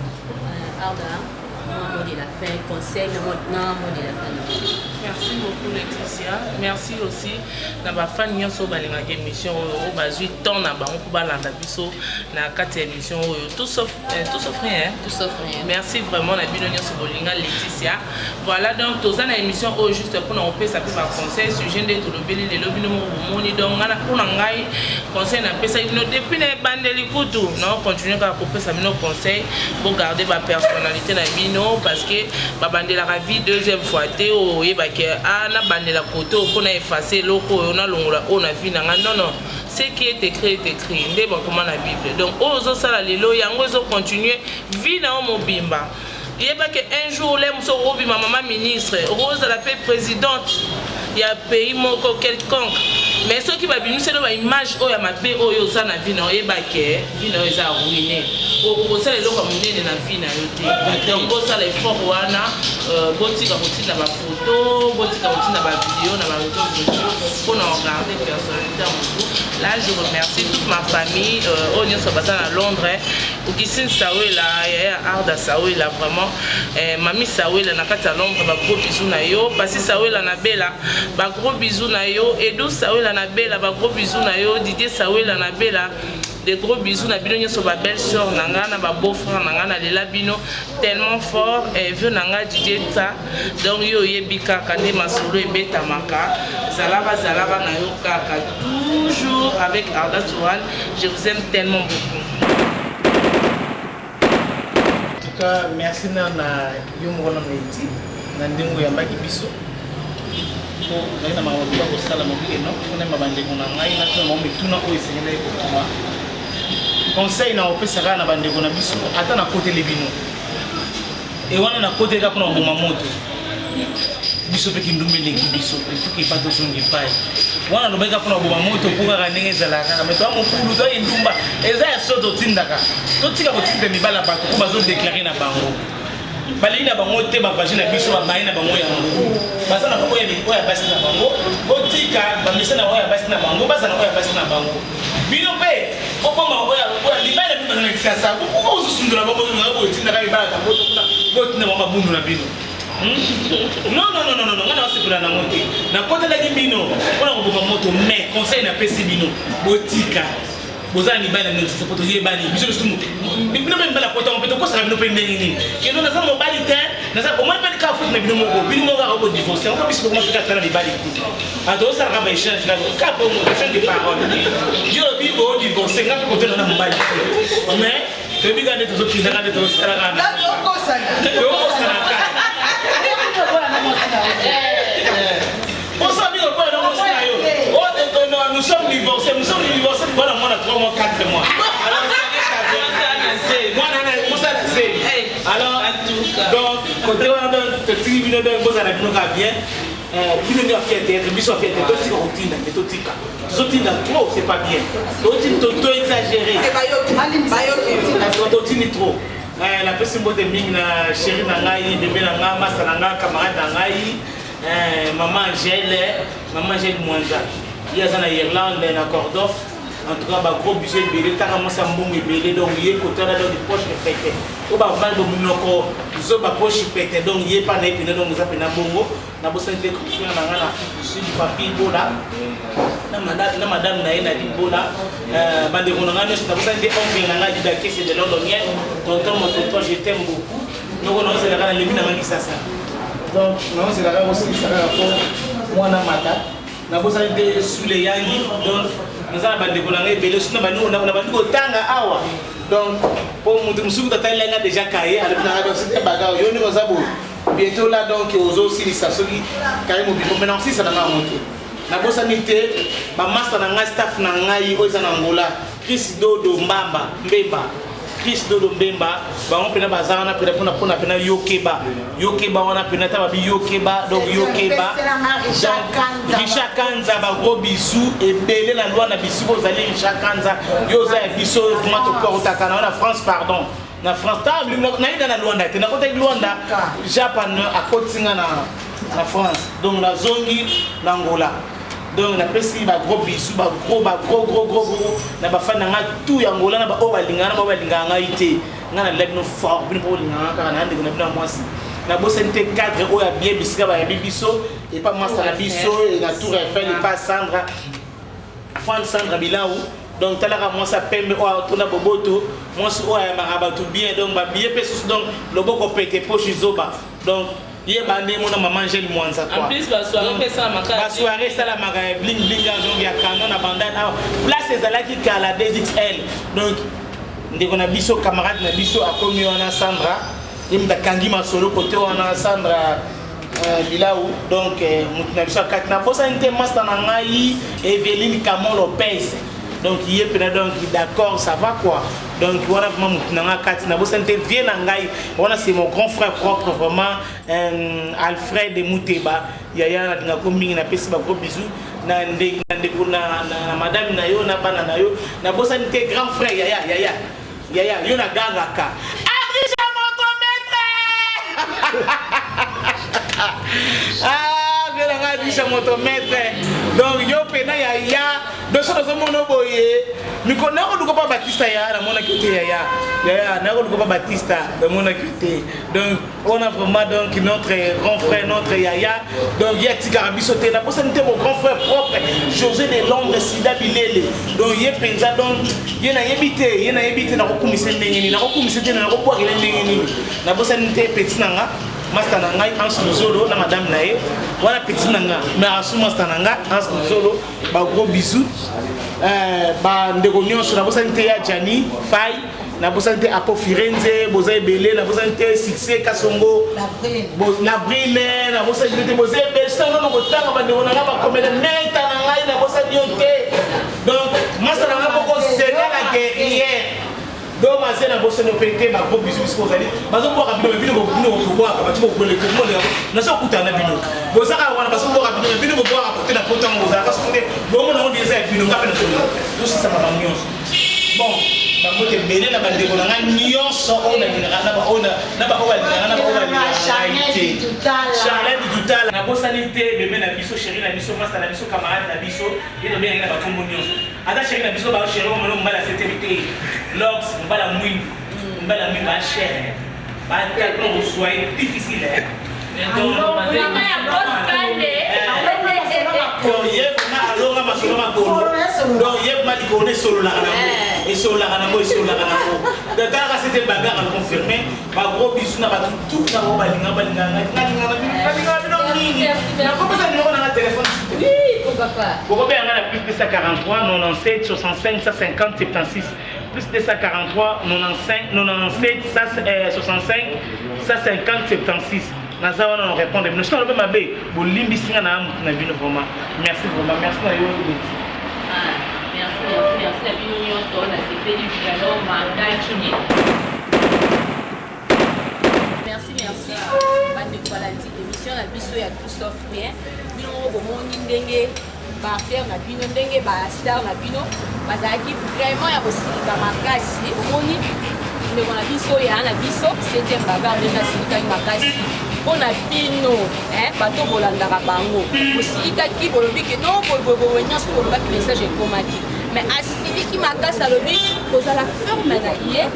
Arda, mot de la fin, conseil, na mot de la fin. Merci beaucoup, Laetitia. Merci aussi na bafani nyonso oyo balingaka émission oyo, oyo bazwi temps na bango mpo balanda biso na kati ya émission oyo Tout sauf, tout sauf rien. Tout sauf rien. Merci vraiment na bino nyonso bolinga Laetitia. Voilà, donc toza na émission oyo juste mpona kopesa mpe baconseil. Sujet nde tolobeli lelo, bino moko bomoni. Donc nga, mpona ngai, conseil napesaki bino depuis na ebandeli, kutu na ocontinue kaka kopesa bino conseil: bogarde bapersonnalité na bino, parce que babandelaka vie deuxième fois te. Oyo oyebaki a nabandela kote oyo mpona effacer eloko oyo, nalongola oyo na vie na ngai. Non, non, ce qui est écrit est écrit, nde bakoma na Bible. Donc oyo ozosala lelo, yango ezocontinue vie na yo mobimba. Yebaki un jour le mosu okobima mama ministre, okozala mpe présidente ya pays moko quelconque, mais soki babimiseli baimage oyo ya mabe oyo oza na vie na yo, oyebake vie na yo eza ruine, okosala eloko ya monene na vie na yo te. Donc bosala effort wana, botika kotinda bafoto, botika kotinda bavideo na baréseaux sociaux mpona kogarde personnalité ya motu. Là, je remercie toute ma famille oyo nyonso baza na Londres: Augustine Sawela, yaya Arda Sawela, vraiment mami Sawela na kati ya Londres, bagros bisous na yo. Pasi Sawela na Bela, bagros bisous na yo. Edu Sawela na Bela, bagros bisous na yo. Didier Sawela na Bela, des gros bisous na bino nyonso, babelle sœur na nga na babeau frère na nga. Nalela bino tellement fort. Vieux na nga Didier Ta, donc yo oyebi kaka nde masolo ebetamaka. Zalaka, zalaka na yo kaka toujours avec Arda Touran. Je vous aime tellement beaucoup. En tout cas, merci na yo moko na Meti na ndenge oyambaki biso, po ozali na makambo bila kosala mobike no mpona bandeko na ngai natuna bango mituna oyo esengelaki kotuma. Conseil na kopesa kaka na bandeko na biso, ata nakoteli bino e wana, nakoteli kaka mpona koboma moto. Biso mpe kindumba eleki biso, efuki epa tozonga epai wana. Alobaki kaka mpona koboma moto, po kaka ndenge ezalaka kaka. Mais toya mokulu, toya indumba, eza ya so. Totindaka, totika kotinda mibala bato po bazodéclarer na bango. Balingi na bango te bavagin na biso, bamaye na bango yango. Baza na oyo ya basi na bango, botika bamisa na oyo ya basi na bango, baza na oyo ya basi na bango. Bino mpe obomba oyo ya mibali na bino baza na Kinshasa, ozosundola bango, botindaka mibali na bango kuna, botinda bango mabundu na bino. Non, non, non, non, non, ngai nasepela nango te. Nakotelaki bino mpona koboma moto, mais conseil napesi bino, botika. Boza na mibali na bino po toyebani biso biso bino mpe mibali akota mpe tokosaka bino mpe ndenge nini kendo naza mobali te, naza omoni mpe kaka faute na bino moko, bino moko kaka bodivorce yango, biso tokoma mpe kaka na mibali te. Atosalaka ba échange kaka bongo, échange de parole. Yo lobi bodivorce, nga mpe kotela na mobali te, mais toyebi kaka nde tozokindaka nde tozosalaka tokosana kaka. Posa bino lokola na mwasi na yo. Oh, nous sommes divorcés, nous sommes divorcés bwana mwana 3 mois, 4 mois. Alors mwana na mosala se. Alors donc côté wana, donc totiki bino, donc bozala bino kaka bien. Bino nde affaire théâtre, biso affaire théâtre, totika kotinda te, totika. Tozotinda trop, c'est pas bien. Totindi to exagéré. Totindi trop. Napesi mbote mingi na chéri na ngai, bébé na ngai, masa na ngai, camarade na ngai, mama Angèle, mama Angèle Mwanza. Ye aza na Irlande, na Cordof. En tout cas, bagros bisous ebele, taka mwasi ya mbongo ebele, donc ye kotala, donc poche pete. Oyo bavandi bomonoko zo bapoche pete, donc ye mpa na ye pene, donc eza pena bongo. Nabosani te frère na ngai na Afrique du Sud, Papi Bola, na madame na ye Nadine Bola, bandeko na ngai nyonso. Nabosani te oncle na ngai Dida Kese de Londonienne, tonton, mon tonton, je t'aime beaucoup. Noko naozelaka na lembi na ngai Kisasa, donc naozelaka kosilisa kaka po mwana mata. Nabosani te Sule Yangi. Donc naza na bandeko na ngai ebele, soki na bandi kotanga awa, donc po moto mosuku tatalela nga déjà kaye, alobi nanga donc c'était bagarre. Yo ndenge oza boye, bientôt là, donc ozosilisa soki kaye mobimbo, mais nakosilisa na ngai yango te. Nabosani te bamaster na ngai, staff na ngai oyo eza na Angola, Chris Dodo Mbamba Mbemba, Chris Dodo Mbemba, bango mpena baza wana mpena mpona mpena yokeba yokeba wana mpena ta babi yokeba, donc yokeba. Richard Kanza, bagros bisous ebele na loi na biso. Bozali Richard Kanza, yo oza ya biso vraiment, toportaka na yo na France, pardon, na France. Ta nayida na Lwanda te, nakotaki Lwanda, Japan akotinga na France, donc nazongi na Angola. Donc napesi bagros bisous, bagros, bagros, gros, gros, gros na bafani na ngai tout ya Angola, na baoyo balingaka, na baoyo balingaka ngai te. Ngai nalela bino fort, bino mpo bolingaka kaka na ndeko na bino ya mwasi. Nabosani te cadre oyo ya bien, bisika bayabi biso epa masa na biso na Tour Eiffel, epa Sandra Fan, Sandra Bilau. Donc talaka mwasi ya pembe oyo atonda boboto, mwasi oyo ayambaka bato bien, donc babie mpe susu, donc loboko pete, poche zoba, donc yeba nde mona mama Angèle Mwanza. En plus, basoirée mpe esalamaka. Basoirée esalamaka ya bling bling, donc ya canon na bandane awa, place ezalaki kala 2XL. Donc ndeko na biso, camarade na biso akomi wana, Sandra, ye moto akangi masolo kote wana, Sandra Bilau, donc motu na biso akati. Nabosani te master na ngai Eveline Camon Lopez, donc ye mpena, donc d'accord, ça va quoi. Donc wana vraiment motu na ngai kati. Nabosani te vie na ngai wana, c'est mon grand frère propre vraiment, Alfred Muteba, yaya nalingako mingi. Napesi bagros bisous na ndeko na madame na yo na bana na yo. Nabosani te grand frère, yaya, yaya, yaya, yo nagangaka Adrisha motomètre. Ah, mpe nanga Adrisha motomètre, donc yo mpena yaya, donc so nazomona boye mikolo nakoluka mpa Batista ya namonaki te, yaya, yaya, nakoluka mpa Batista, namonaki te. Donc on a vraiment donc notre grand frère, notre yaya, donc ye atikaka biso te. Nabosani te mon grand frère propre José de Londres, Sida Bilele, donc ye mpenza, donc ye nayebi te, ye nayebi te nakokumisa ndenge nini, nakokumisa te, nakobwakela ndenge nini. Nabosani te petit na nga, master na ngai Anse Luzolo na madame na ye wana, petit na nga mais asu master na nga Anse Luzolo, bagros bisous. Bandeko nyonso, nabosani te ya Jani Fai, nabosani te Apo Firenze, boza ebele. Nabosani te Succès Kasongo, Labrine, nabosani te, boza ebele. Soki nano kotanga bandeko na nga bakomela meta na ngai, nabosani yo te. Donc masa na ngai moko Zena la guerrière, donc maze, nabosani mpe te. Bagros bisous bisika ozali, bazobwaka bino, bino bino bobwaka bato bokoleka, nazo okutana na bino, bozaka wana, bazobwaka bino, bino bobwaka kote na poto yango, bozalaka soki nde bomona ngo eza ya bino. Nga mpe na tosisaka bango nyonso. Bon. Bambote ebele na bandeko na ngai nyonso oyo nalingaka na baoyo na baoyo balingaka na baoyo balingaka ngai te. Charlène Tutala. Nabosani te bebe na biso, chéri na biso, masta na biso, camarade na biso, ye tobengaki na bakombo nyonso. Ata chéri na biso ba chéri oyo mobali aseteli te. Lox, mobali ya mwindu, mobali ya mwindu ba cher. Ba tellement kozwa ye difficile. Donc, donc ye vraiment alonga masolo makolo. Donc ye vraiment likolo esololaka nango, esololaka nango, esololaka nango. Donc talaka c'était bagarre à confirmer. Ba gros bisous na bato tout na bango balinga balinga ngai nalinga na bino nalinga na bino mingi. Nakopesa numéro na nga téléphone. Oui, pourquoi pas. Bokobenga nga na plus 243 97 65 150 76 plus 243 95 97 65 150 76. Naza wana na répondre bino. Soki nalobi mabe, bolimbisi nga na mutu na bino vraiment. Merci vraiment, merci na yo Betty. Ah, merci, merci, merci na bino nyonso, nasepeli vraiment makasi. Merci, merci. Bandeko balandi émission na biso ya Tout sauf rien. Bino moko bomoni ndenge baaffaire na bino, ndenge ba star na bino bazalaki vraiment ya kosilika makasi. Omoni ndeko na biso ya na biso septième bagarre ndenge asilikaki makasi mpo na bino, bato bolandaka bango, bosilikaki, bolobi ke no boyeboyeboye nyonso bolobaki, message ekomaki, mais asiliki makasi, alobi kozala ferme na ye,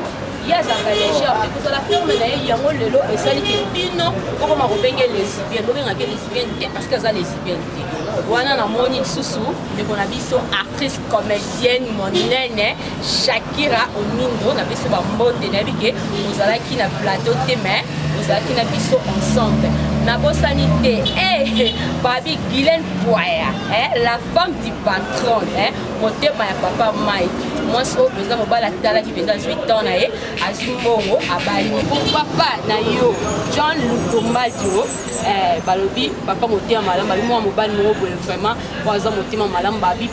ye azalaka légère te, kozala ferme na ye yango lelo esali ke bino bokoma kobenge lesbienne. Bobengaki lesbienne te parce que aza lesbienne te. Wana namoni lisusu ndeko na biso actrice comédienne monene Shakira Omindo, na biso bambote, nayebi ke ozalaki na plateau te, mais ozalaki na biso ensemble. Nabosani te eh, babi Guylaine Poya, eh, la femme du patron, eh, motema ya papa Mike, mwasi oyo mpenza mobali atalaki mpenza, azwi temps na ye, azwi mbongo, abali. Pourquoi pas na yo John Lukombadio, eh, balobi papa motema malamu, babi mwa mobali moko boye vraiment oyo aza motema malamu, babi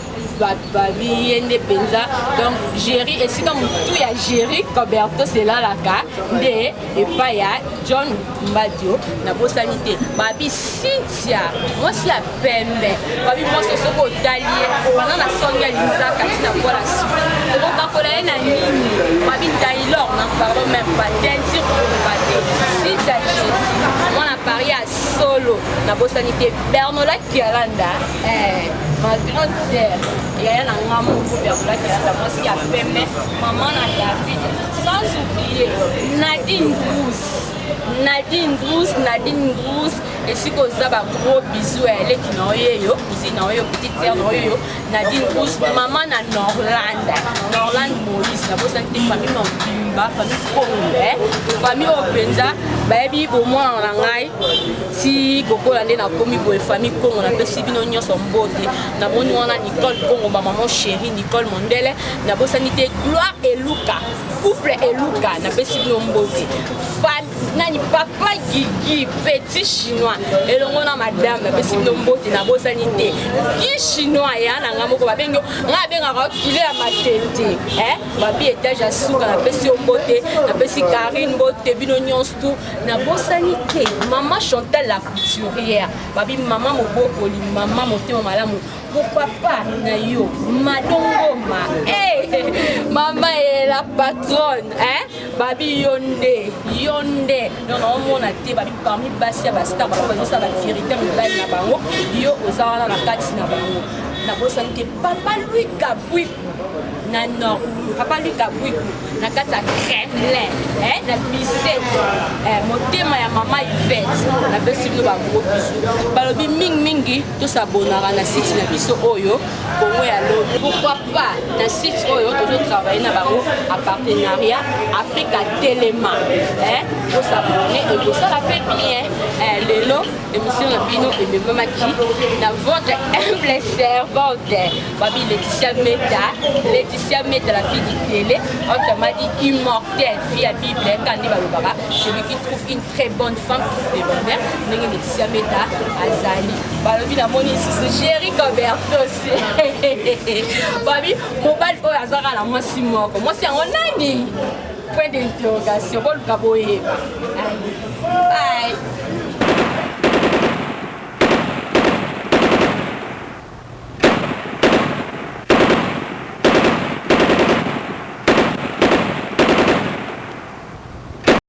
babi ye nde mpenza. Donc Géri, esika motu ya Géri Cobertos elalaka nde epai ya John Mbadio. Nabosani te babi Cynthia, mwasi ya pembe, babi mwasi soki otali ye banda na songi ya linzaka ntina pola suki, okokakola ye na nini? Babi Taylor na pardon, même pas teinture koloba te. Cynthia Jésus, mwana Paris ya solo. Nabosani te Bernola Kialanda, eh, ma grande sœur, yaya na nga moko, Bernola Kialanda, mwasi ya pembe, mama na David. Sans oublier Nadine Drous, Nadine Drous, Nadine Drous, esika oza, ba gros bisous ya eleki na oyeyo, cousine na oyo, petite sœur na oyo, Nadine Drous, mama na Norland, Norland Moïse. Nabosani te famille mobimba, famille Kongo, eh, famille oyo mpenza bayebi bomwana na ngai ti kokola nde nakomi boye. Famille Kongo, napesi bino nyonso mbote. Namoni wana Nicole Kongo, bamama chérie Nicole Mondele. Nabosani te Gloire Eluka, couple Eluka, napesi bino mbote. Nani, papa Gigi petit chinois elongo na madame, napesi bino mbote. Nabosani te Gi chinois ya na ngai moko, babengi ngai, abengaka kilo ya matete, eh? Babi étage ya suka, napesi yo mbote, napesi Karine mbote, bino nyonso tu. Nabosani te mama Chantal la couturière, babi mama mobokoli, mama motema malamu. Po papa na yo Madongoma, hey, mama ye la patronne, eh? Babi yo nde, yo nde. Donc naomona te babi parmi basi ya bastar bango bazosala bavérité mibali na bango, yo oza wana na kati na bango. Nabosani te papa Louis Kabwiku na nord, papa Louis Kabwiku na kati ya Kremlin, eh, na Biseto, eh, motema ya mama Yvette, napesi bino bagros bisous. Balobi mingimingi tosabonaka na site na biso oyo Kongo ya lobi. Pourquoi pas na site oyo tozotravaille na bango en partenariat Afrika Telema, eh, tosabone, ekosala mpe bien. Eh, lelo émission na bino ememamaki na votre humble servante, babi Laetitia Meta, Laetitia Meta, la fille du télé, autrement dit immortelle, fille ya Bible. Kandi balobaka celui qui trouve une très bonne femme trouve le bonheur. Ndenge Laetitia Meta azali, balobi namoni lisusu Géri Cobertos, babi mobali oyo azaka na mwasi moko, mwasi yango nani? Point d'interrogation. Boluka boyeba. Bye.